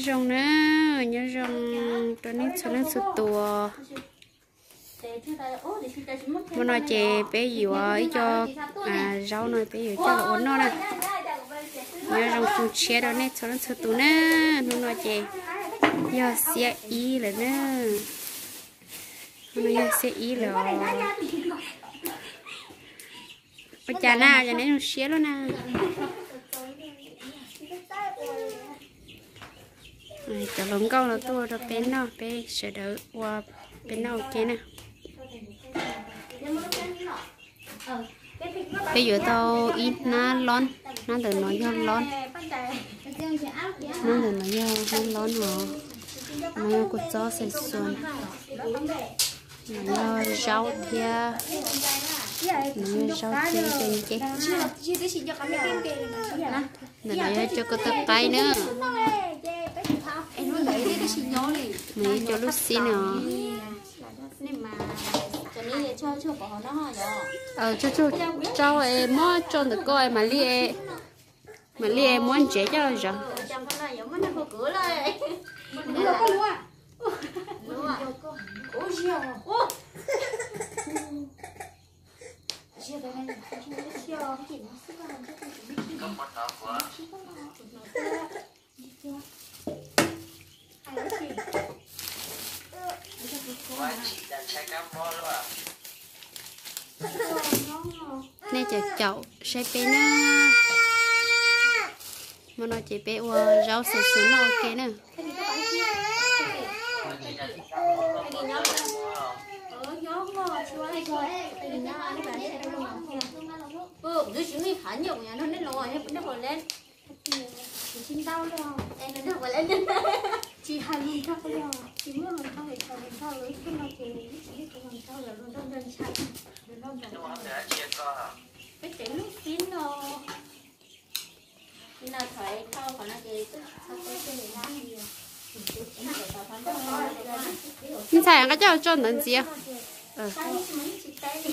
Zoo na, nyob zoo rau nej txhua leej txhua tus. Hmo no ces peb yuav ib co zaub no peb yuav coj los ua noj na. Nyob zoo xyoo tshiab rau nej txhua leej txhua tus na. Hnub no ces yog xiab ib lawm na. Hnub no yog xiab ib lawm os. Ua cas na, cas neb zoo siab luaj na? Cov hluas nkauj no tuaj rau peb noj, peb sawv daws ua peb noj ua ke na. Peb yuav tau ib hnab lob, hnab ntawm no yog lob, hnab ntawm no yog hnab lob no, no yog kua txob xaws xuas, no yog zaub thiab, no yog zaub thiab cov nceb. Ntawm no yog cov ko taw qaib na. Nws yog cov lub xib no. Tsuag tsuag rau es muab tso ntawm ko es mam li, mam li muab ntsev coj los zov. Nej caum caum saib peb na. Hmo no ces peb ua zaub xaws xuas noj ua ke na. Tsis hais lus nraug li, tsis muaj lus nraug li, tsis muaj lus nraug li, tsis muaj lus nraug li, lus nraug ntshe ntshai. Peb tsev lub xib no. Ntxhais nqa coj tso ntawd ntxiv.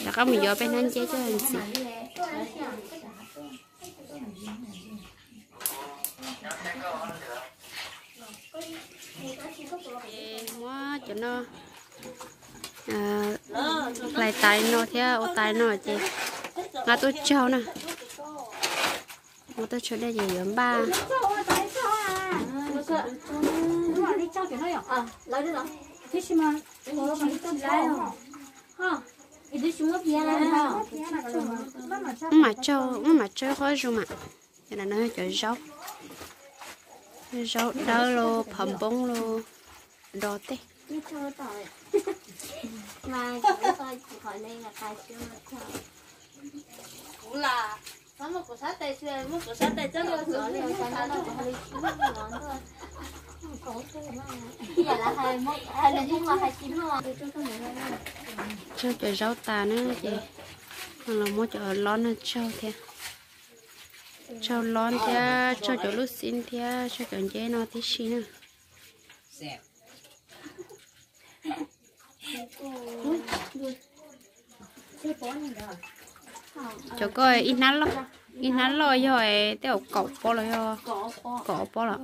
Rov qab mus yuav peb hnab nceb coj ntxiv. Muab cov no hlais tas li no thiab ua tas li no ces nqa tuaj tsau na. Ua tuaj tsau dej ces yuav npaj. Mam tsaug, mam tsaug qhob zus mas. Cov no yog cov zaub, zaub dawb los phom npoob los dos tej. Tsaug cov zaub tas na ces los muab cov lob no tsaug thiab. Tsaug lob thiab tsaug cov lub xib thiab tsaug cov nceb no tib si na. Cov ko ib hnab loj, ib hnab loj yog tej zaum kaum pob los yog, kaum pob los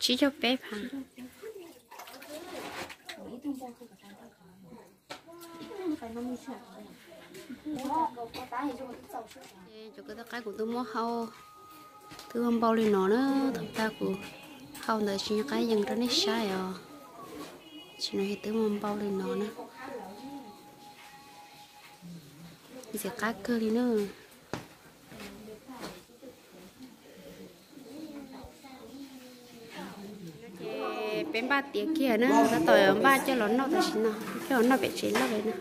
tsib caug peb phav. Cov ko taw qaib kuv twb muab hau, twb ua npau li no na, thaum tag kuv hau ntawd tsis nco qab yees rau nej saib os. Tsis no yog twb ua npau li no na. Ntxim qab kawg li na. Ces peb npaj tiav kiag na, tab tom npaj coj los noj tam sim no, coj los noj pem tsev loj li na.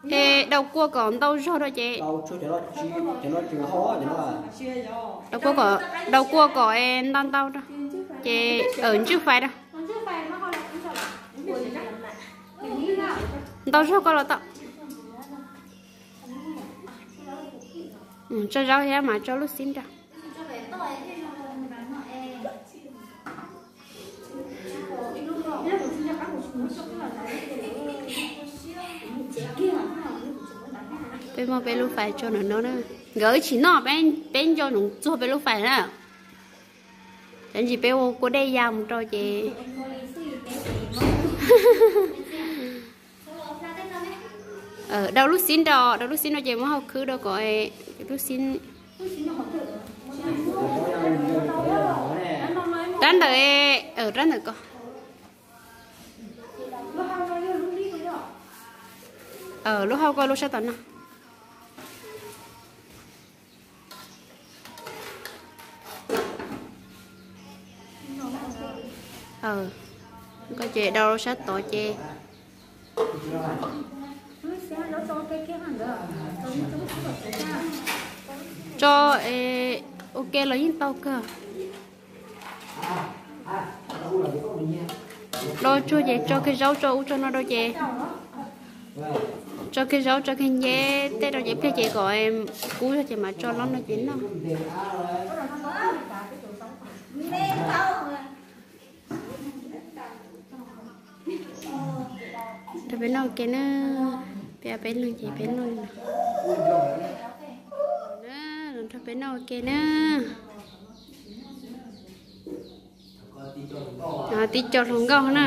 Es dau kua kom ntau zog rau ces, dau kua kom, dau kua kom ntau ntau rau ces, ntswj fais rau. Ntau zog koj los tau. Tso zaub thiab mas tso lub xib rau. Peb muab peb lub fais tso ntawm no na. Nkawd tsis noj, peb nco ntsoov txuag peb lub fais na. Tab sis peb ua kua dej ya mus rau ces, dau lub xib nro, dau lub xib nro ces muab hau khwb rau kom lub xib, rab ntawm, rab ntawm ko, lub hau ko lub sab tom no. Koj ces dau sab tod ces tso, ua ke los yeej tau kawg. Dau tsuag ces tso kiag zaub tso ub tso no rau ces, tso kiag zaub tso kiag nceb tej rau ces pliag ces kom kub zog ces mam tso lob no ces noj. Nrog peb noj ua ke na, peb peb leeg ces peb noj li no. Nrog peb noj ua ke na. Tib co hluas nkauj na.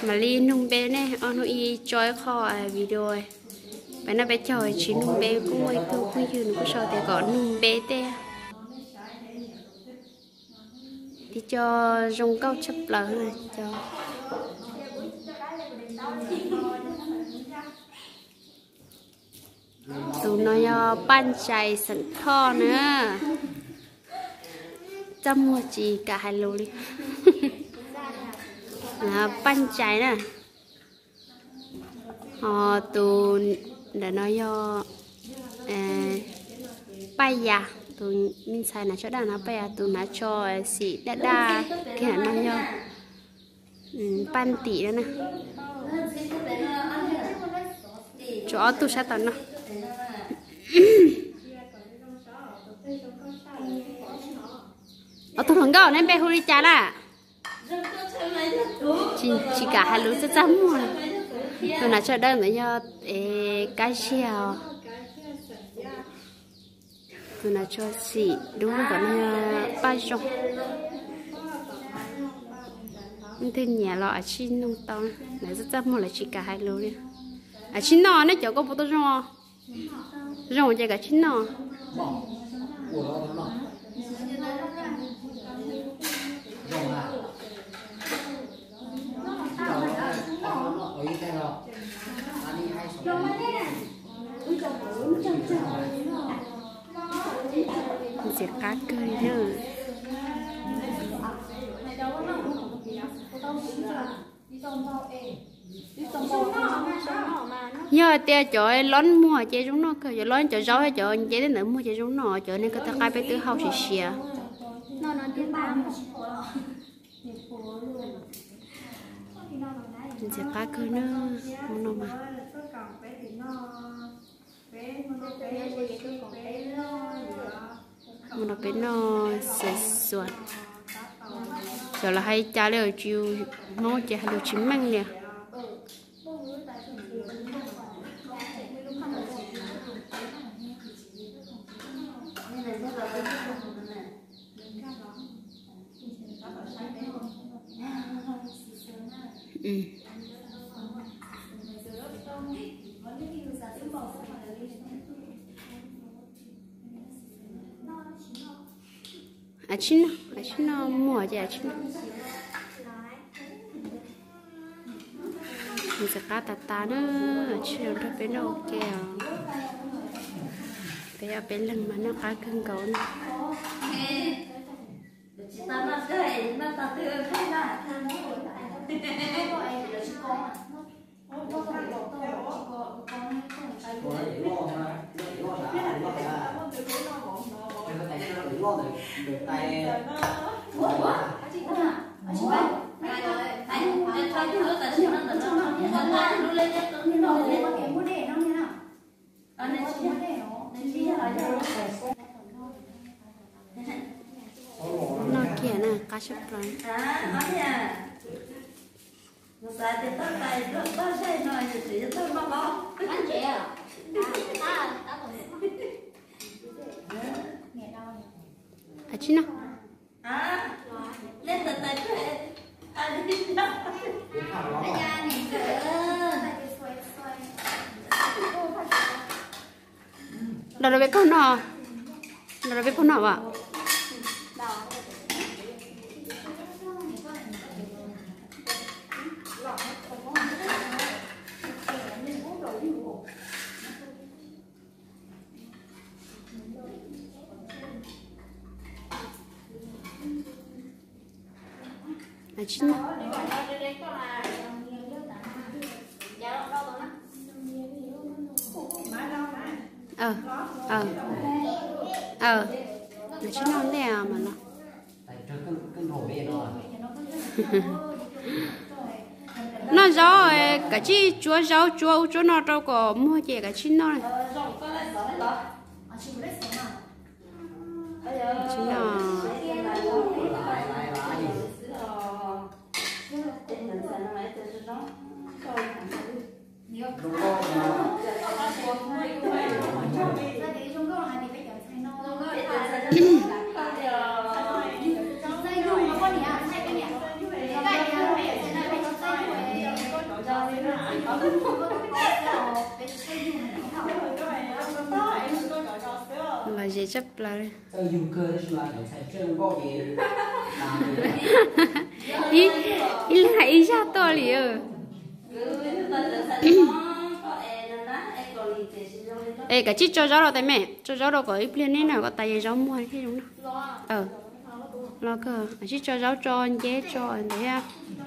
Mam li nug npe nej, ob hnub ib tso ib qho video. Peb noj peb caug tsis nug npe, kuj muaj ib tug phooj ywg nws kuj sau tias kom nug npe tej. Tib co zoo nkauj tshaj plaws. Tus no yog Paj Ntsais xeem Thoj na. Txaj muag tsis kam hais lus li. Paj Ntsais na. Ho tus ntawm no yog Paj Yas, tus me ntxhais hnav tsho daj no, Paj Yas tus hnav tsho xim daj daj kiag no yog Paj Ntim na. Tshuav ob tug sab tom no. Ob tug hluas nkauj, neb npe hu li cas na? Tsis kam hais lus, txaj txaj muag. Tus hnav tsho dawb ntawd yog Kab Ziag os. Tus hnav tsho xim dub tom no yog Paj Zoo. Leej twg nyiam los a tsij nug tau, lawv txaj txaj muag lawv tsis kam hais lus li. A tsij noj, nej cov koj puas tau zoo? Zoo ces kav tsij noj. Ntxim qab kawg li na. Yog hais tias cov lob muag ces zoo noj kawg, cov lob cov zaub thiab cov nceb tej ntawd muag ces zoo noj, cov niag ko taw qaib peb twb hau siav siav. Ntxim qab kawg na, mus no mas. Mus no peb noj xuas xuas. Xyov lawv hais cas li, tsis, Hmoob ces hais lus tsis meej li. A tsib no, a tsib no muag ces a tsib no. Ntxim qab tas tas na, a tsib no nrog peb noj ua ke os. Peb ob peb leeg mas noj qab kawg nkaus na. Noj kiag Sab plaws. Ua tsi no? Los rau peb qaug noj, los rau peb qaug noj as. Tsi no? Tsi no ntej mas los. Noj zaub, kav tsij tsuav zaub tsuav ub tsuav no rau kom muag ces kav tsij noj. Tsi no. Los ze tshaj plaws. Ib leeg hais ib zaj tuaj li. Es kav tsij tso zaub rau tais me, tso zaub rau kom ib pliag neb noj kom tas ces zaub muag thiaj zoo noj. Los kawg, kav tsij tso zaub tso nceb tso ntawd,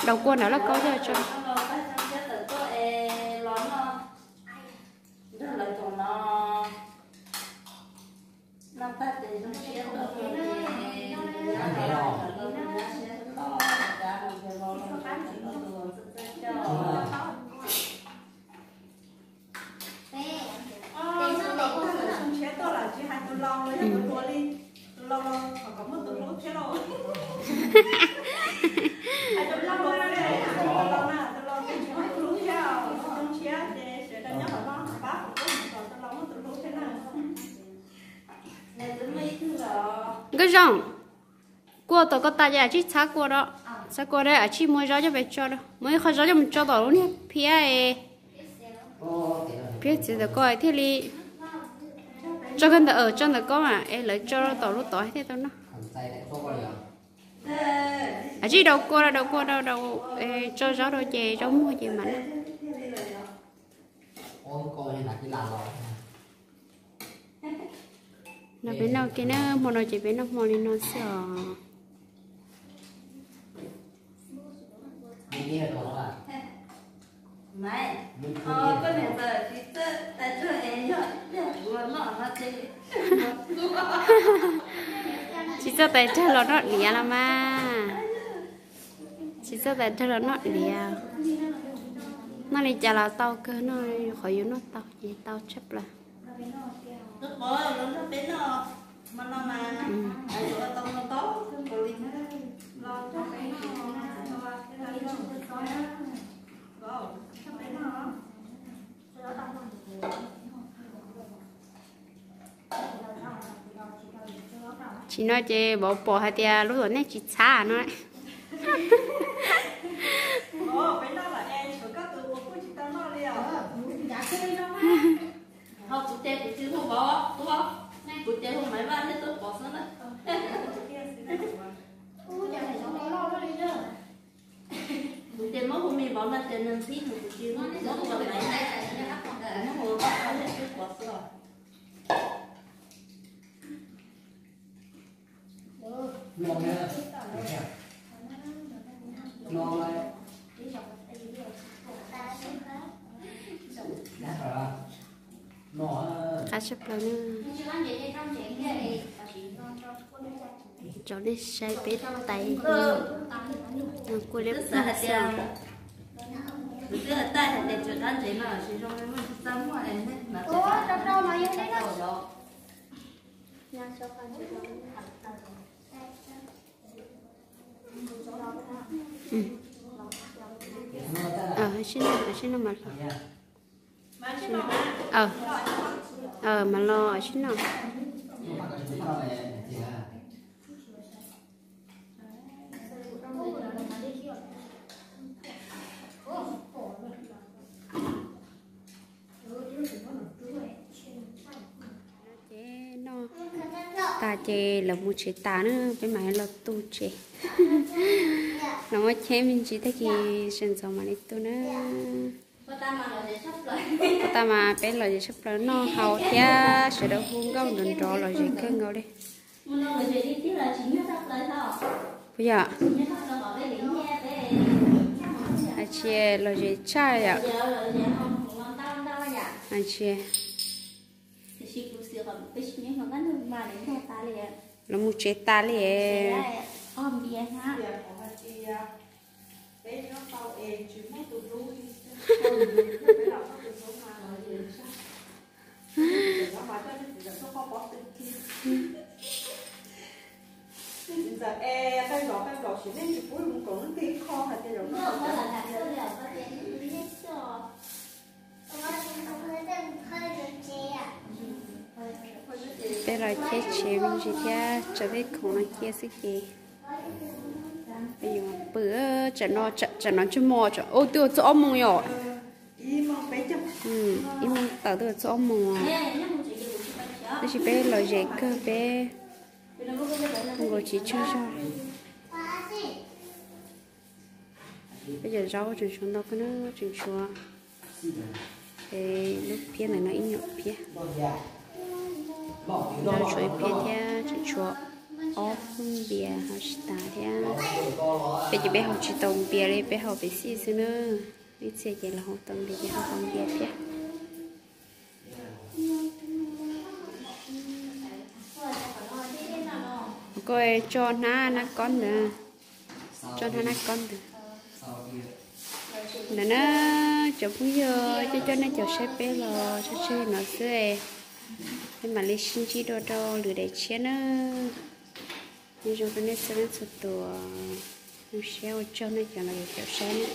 daus kua nram laj kaub thiaj tso. Nkauj Zoo, kua tom koj tas ces tsij txhab kua rau, txhab kua rau, tsij muab zaub coj pes tso rau, muab ib qho zaub coj mus tso tom lub niag phiab, phiab txiv ntawm koj thiaj li tso kawg ntawm, tso ntawm koj mas es lawv tso rau tom lub tod thiaj tau noj. Tsij daus kua rau, daus kua rau, tso zaub rau ces zaub muag ces mam noj. No peb noj kiag na, hmo no ces peb noj hmo li no xwb os. Tsis txawj tais rag los noj diav los mas. Tsis txawj tais rag los noj diav. Noj li cas los tau kawg, noj qhov yus noj tau ces tau tshaj plaws. Tsis no ces vauv pom hais tias lub tuam neeg tsis txhab no. Kuv ces muab hu me vauv no ces nws ntxhib mus, kuv tsis muab hu me, kuv muab hu me, kuv muab hu me xwb os. Qab tshaj plaws na. Tso nej saib peb tais kua liab ploog xwb. Sib noj, sib noj mas los. Mas los sib noj. Ces noj tas ces lawv mus tsev tas na, peb mam li los tu tsev. Los muab cheb me ntsis tag kis sawv ntxov mam li tu na. Ua tas mas peb lom zem tshaj plaws, noj haus thiab sawv daws hu nkauj nrov nrov lom zem kawg nkaus li. Puas yog? Tsis lom zem tshaj yom? Tsis. Los mus tsev tas li. Peb los cheb tsev me ntsis thiab tso tej khoom no cia xwb ces pw. Tsam no ntsej muag ua twb ua txog ob moos yom. Ib moos tawm twb ua txog ob moos, tab sis peb lom zem kawg, peb hu nkaus tsis tsawg zog. Peb cov zaub tseem tshuav ntau kawg na, tseem tshuav lub phiab ntawm no ib nyuag phiab. Zaub tshuav ib phiab thiab tseem tshuav ob lub npias ho tsis tas thiab. Peb ces peb haus tsis tau npias li, peb haus pem xij xwb na. Ib txhia ces los haus tau npias ces haus tau npias thiab. Koj tso hnab nab kob ntawd, tso hnab nab kob ntawd. Ntawd na, cov phooj ywg, coj coj nej caum saib peb los tso tseg no xwb, peb mam li sib ntsib dua rau lwm daim tshiab na. Nyob zoo rau nej txhua leej txhua tus, zoo siab ua tsaug nej cov los caum saib na.